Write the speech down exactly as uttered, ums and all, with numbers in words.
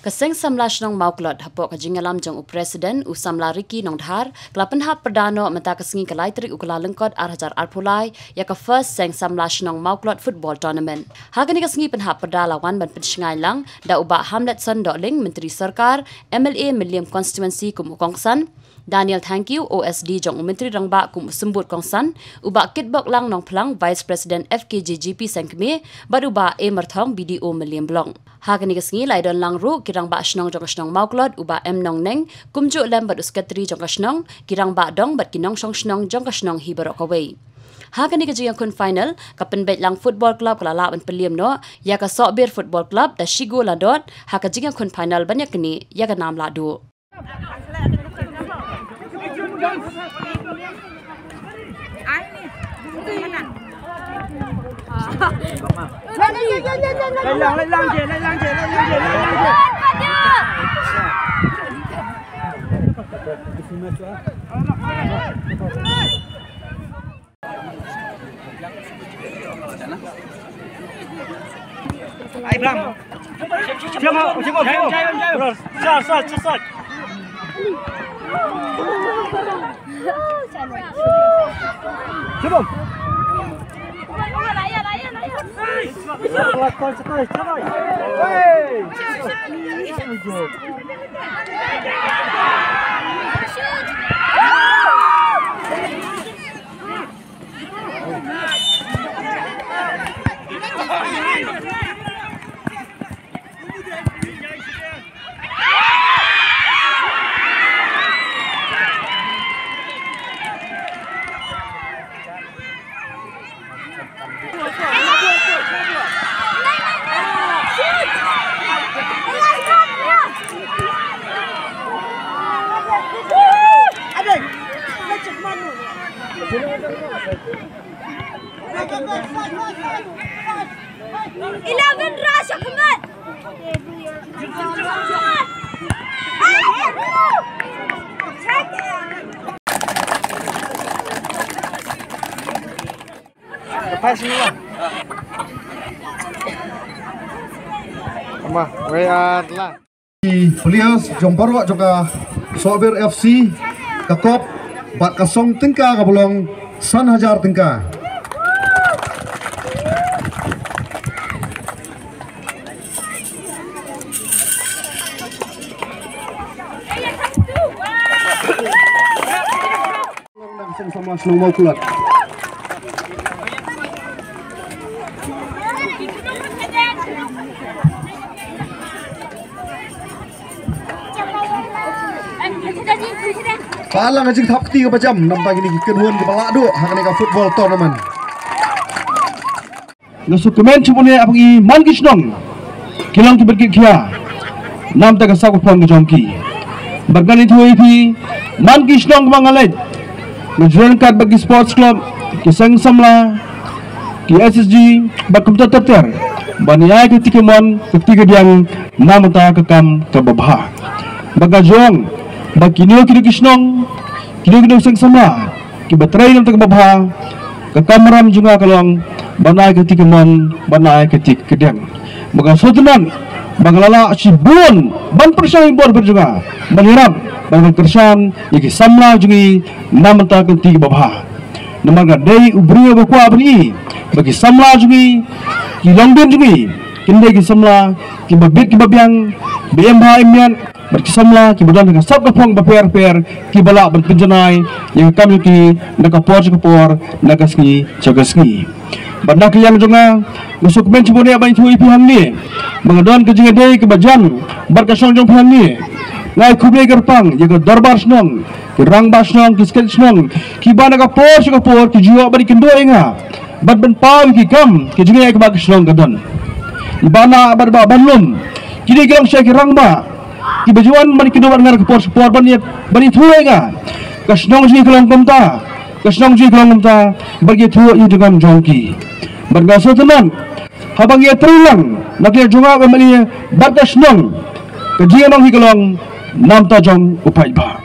Ka Seng Samla Shnong Mawklod hapoh ka jingïalam jong u President u Samla Ricky Nongdhar ka la pynhap pyrda noh mynta ka sngi ka lai tarik u Kyllalyngkot ar hajar arphew lai ïa ka First Seng Samla Shnong Mawklod Football Tournament. Ha kane ka sngi pynhap pyrda la wan ban pynshngaiñ lang da u Bah Hamletson Dohling, Myntri Sorkar, M L A Mylliem Constituency kum u kongsan, Daniel Thangkhiew, O S D jong u Myntri Rangbah kum u symbud kongsan, u Bah Kitboklang Nongphlang, Vice President F K J G P Sengkmie, bad u Bah A Marthong, B D O Mylliem Block. Ha kane ka sngi la ïadon lang ruh ki rangbah shnong jong ka shnong Mawklod, u Bah M Nongneng, kumjuh lem bad u Secretary jong ka shnong, ki rangbah dong bad ki nongshong shnong jong ka shnong hi baroh kawei. Ha kane ka jingïakhun final, ka Pynbeit Lang Football Club ka la lah ban pynliem noh ïa ka Sohbir Football Club da shi gol la dot, ha ka jingïakhun final ban ïaknieh ïa ka nam lahduh. Eleven rush, Ahmed. Pass ni lah. Ama, we are lah. Players jong baroh jong ka Sohbir F C, ka kop bad ka song tyngka kaba long san hajar tyngka. Seng Samla Shnong Mawklod. Ka la nga jingthap kti kaba jam namta kine ki kynhun kiba lah duh ha kane ka football tournament. Nga sngewkmen shibun ïa phi man ki shnong ki long ki bad ki khia namta ka sak ka phong ka jong ki. Bad ngan ïathuh ïa phi man ki shnong kiba nga leit, nga jrong kat bad ki sports club, ki seng samla, ki S S G bad kumta ter ter ban ïa ka kti kamon ka kti kadiang namta ka kam kaba bha. Bad nga jrong ba kino kino ki shnong, kino kino ki seng samla kiba trei namta kaba bha, ka kamram jong nga ka long ban ai ka kti kamon, ban ai ka kti kadiang. Bad nga sngewthuh ba nga la lah shibun ban pyrshang ïa bor bor jong nga ban ïarap ban kyrshan ïa ki samla jong ngi namta ka kti kaba bha. Namar nga dei u briew ba kwah ban ïohi ba ki samla jong ngi, ki longdien jong ngi kin dei ki samla kiba bit kiba biang, ba im bha im miat, bad ki samla kiba don ha ka sap ka phong ba pher pher, kiba lah ban pynjanai ïa ka kam jong ki na ka por sha ka por, na ka sngi sha ka sngi. Bad na ka liang jong nga, nga sngewkmen shibun ïa ba nga ïathuh ïa phi hangne ba nga don ka jingïadei kaba jan bad ka shnong jong phi hangne. Nga ai khublei kyrpang ïa ka dorbar shnong, ki rangbah shnong, ki sket shnong, kiba na ka por sha ka por ki ju ïoh ban ïakynduh ïa nga bad ban paw ïa ki kam ki jingeh kiba ka shnong ka don. I Bah Nah bad i Bah Banlum, kine ki long sha ki rangbah kiba ju wan ban ïakynduh bad nga na ka por sha ka por ban ïa, ban ïathuh ïa nga ka shnong jong ngi ka long kumta, ka shnong jong ngi ka long kumta, bad ïathuh ïa ka jingim jong ki. Bad nga sngewthuh haba ngi ïatrei lang na ka liang jong nga u M L A bad ka shnong, ka jingïalang hi ka long namta jong u paidbah.